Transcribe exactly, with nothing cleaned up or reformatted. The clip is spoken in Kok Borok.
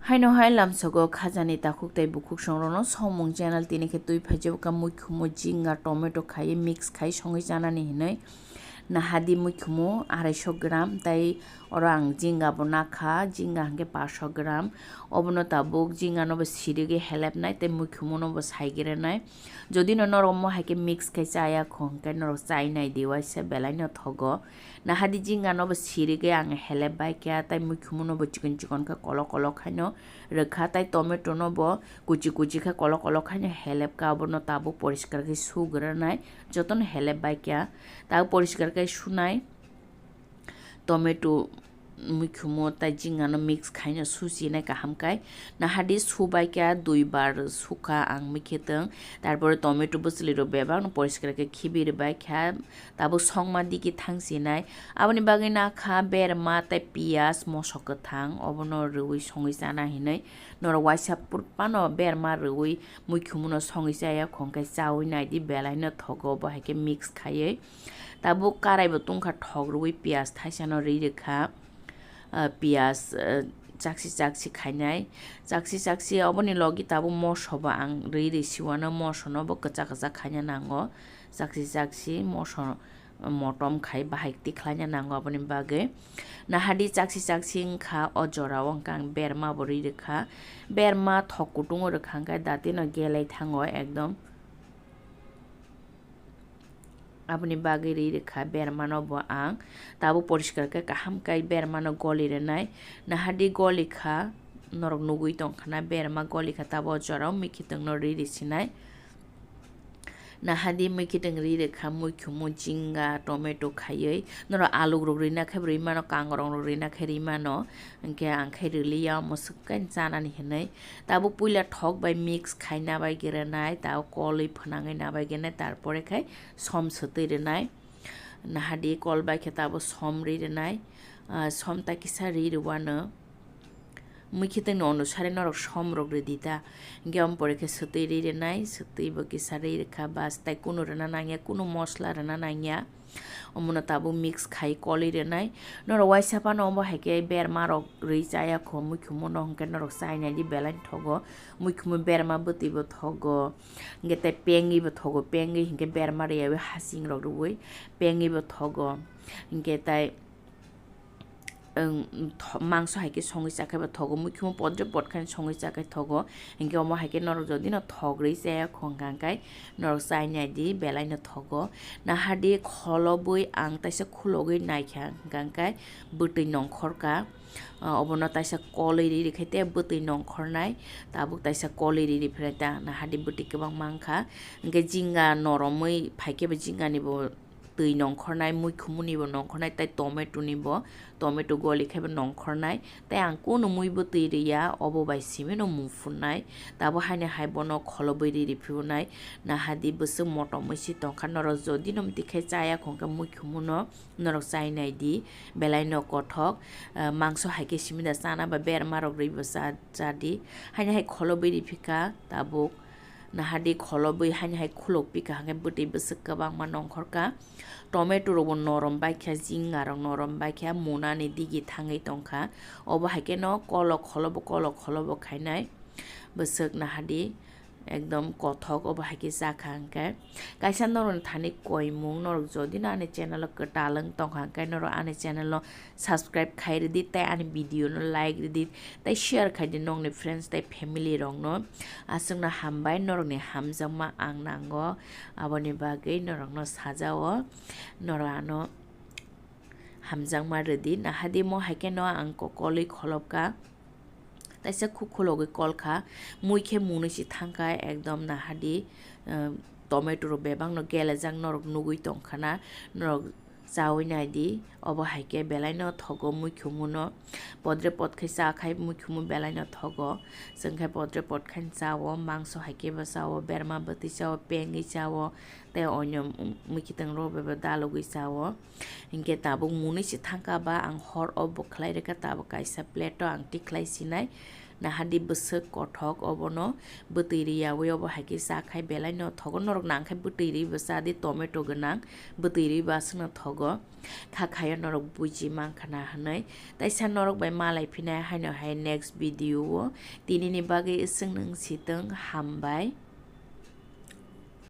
Haino hai lamsogo khajani takhuk tei bukhuk songrokno somung channel tini khe twi phaijak kha muikhumu jinga tomato khai mix khai songwi chanani hinwi. Nahadi muikhumu arai sho gram tei oro ang jinga bo nakha, jinga hwnkhe pash sho gram. Obono tabuk jinga no bo sirigwi helepnai tei muikhumu no bo saigirinai. Jodi no norok mo hai khe mix khai chaya kho hwnkhe norok chai nai di waisa belai no thogo. Nahadi jinga no bo sirigwi ang helep bai kha tei muikhumu no bo chikon chikon khe kolok kolok haino rwkha tei tomato no bo kuchi kuchi khe kolok kolok haino helep kha, abono tabuk poriskar khe sugranai jotono helep bai kha. Tabuk poriskar khe sunai tomato muikhumu tei jingano mix khaino suchinai kaham kai. Nahadi subai kha dui bar sukha ang muikhwtwng. Tarpore tomato bwchwlwi rok bebak no poriskar khe khibi rwbai kha. Tabuk songma digi thangsinai. Aboni bagwi nakha berma tei piyaj mosok kwthang obono rwui songwi chana hinwi. Norok waisa phano berma rwui muikhumu no songwi chaya kho hwnkhe chaui naidi belai no thogo bo hai khe mix khaiwi. Tabuk karai bo tungkha thok rwui piyaj thaisa no rwi rwkha. Ah, piyaj, ah, chaksi chaksi khainai. Chaksi chaksi oboni logi tabuk moso bo ang rwi rwi siwano moso no bo kwchak kwchak khaina nango. Chaksi chaksi moso motom khai bahai tikhlaina nango aboni bagwi. Nahadi chaksi chaksi wngkha o jorao hwnkhe ang berma bo rwi rwkha. Berma thok kutungo rwkha hwnkhe datino gelai thango ekdom. Aboni bagwi rwi rwkha bermano bo ang. Tabuk poriskar khe kaham khe bermano goli rwnai. Nahadi goli kha norok nugui tongkha na berma goli kha tabuk o jorao muikhwtwngno rwi rwi sinai. Nahadi muikhwtwng rwi rwkha muikhumu jinga tomato khaiwi. Norok aluk rok rwina khe bo rwi mano, kangrong rok rwina khe rwi mano. Hwnkhe ang khe rwliya omo swk khe chanani hinwi. Tabuk puila thok bai mix khai nabai gwnai, tabuk kolwi phwnangwi nabai gwnai, tarpore khai som swtwi rwnai. Nahadi kol bai khe tabuk som rwi rwnai. Ah, som ta kisa rwi rwano. Muikhwtwngni onusari norok som rok rwdi ta. Hwnkhe omo pore khe swtwi rwi rwnai, swtwi bo kisa rwi rwkha, bas tai kunu rwna nangya, kunu mosla rwna nangya. Omono tabuk mix khai kolwi rwnai. Norok waisa phano omo hai khe berma rok rwi chaya kho, muikhumu no hwnkhe norok chai naidi belai thogo. Muikhumu berma bwtwi bo thogo. Hwnkhe tai pengwi bo thogo, pengwi hwnkhe berma rwyaui hasing rok rwui pengwi bo thogo. Hwnkhe tai Ang tho-, mangso hai khe songwi cha khe bo thogo, muikhumu podre pod khe songwi cha khe thogo. Hinkhe omo hai khe norok jodi no thok rwi chaya kho hwnkha hwnkhe norok chai nai di, belai no thogo. Nahadi kholobwi ang taisa khulogwi nai kha hwnkha hwnkhe bwtwi nongkhor ka. Ah, obono taisa kolwi riri khe te bwtwi nongkhor nai, tabuk taisa kolwi riri phre ta nahadi bwtwi kwbang mang kha. Hinkhe jinga noromwi phai khe bo jinga ni bo twi nongkhornai, muikhumuni bo nongkhornai, tei tomato ni bo, tomato goli khe bo nongkhornai. Tei ang kunu mui bo twi rwya, obo bai simi no mung phunai. Tabo haino hai bono kholobwi riri phunai. Nahadi bwswk motom mui si tongkha, norok jodi no mtwi khe chaya khong khe muikhumu no norok chai nai di, belai no kothok. Ah, mangso hai khe simi da chana ba berma rok rwi bo cha, cha di. Haino hai kholobwi ri phika tabuk. Nahadi kholobwi haino hai khulok pika hwnkhe bwtwi bwswk kwbangma nongkhor ka. Tomato rokbo norom bai kha, jinga rok norom bai kha, munani digi thangwi tongkha. Obo hai khe no kolok kholobo, kolok kholobo khainai. Bwswk nahadi ekdom kothok obo hai khe cha kha hwnkhe. Kaisa norokni thani koimung, norok jodi no ani channel o kwtal wng tongkha hwnkhe norok ani channel o subscribe khai rwdi, tei ani video no like rwdi, tei share khai di nokni friends tei family rokno. Aswkno hambai, norokni hamjakma ang nango, aboni bagwi norokno sajao, norok ano hamjakma rwdi. Nahadi mo hai kheno ang kokolwi kholopka, taisa khukhulogwi kolkha, mui khe munui si thangkha, ekdom nahadi, eh, tomato rok bebak no gelajak norok nugwi tongkha na, norok chaui nai di, obo hai khe belai no thogo muikhumu no, podre pod khe cha khai muikhumu belai no thogo, chwng khe podre pod khe cha o, mangso hai khe bo cha o, berma bwtwi cha o, pengwi cha o, tei onyo muikhwtwng rok bai bo dalogwi cha o, hinkhe tabuk munui se thangkha ba ang hor o bo khlai rwkha, tabuk kaisa plate o ang tikhlai sinai, Nahadi bwswk kothok obono bwtwi rwiyawi obo hai khe cha khai belai no thogo, norok nang khe bwtwi rwi bo cha di, tomato gwnang bwtwi rwi bo aswk no thogo, kha khaio norok buji mankha na hwnwi. Taisa norok bai malai phinai haino hai next video o, tinini bagwi swng nung si tong, hambai.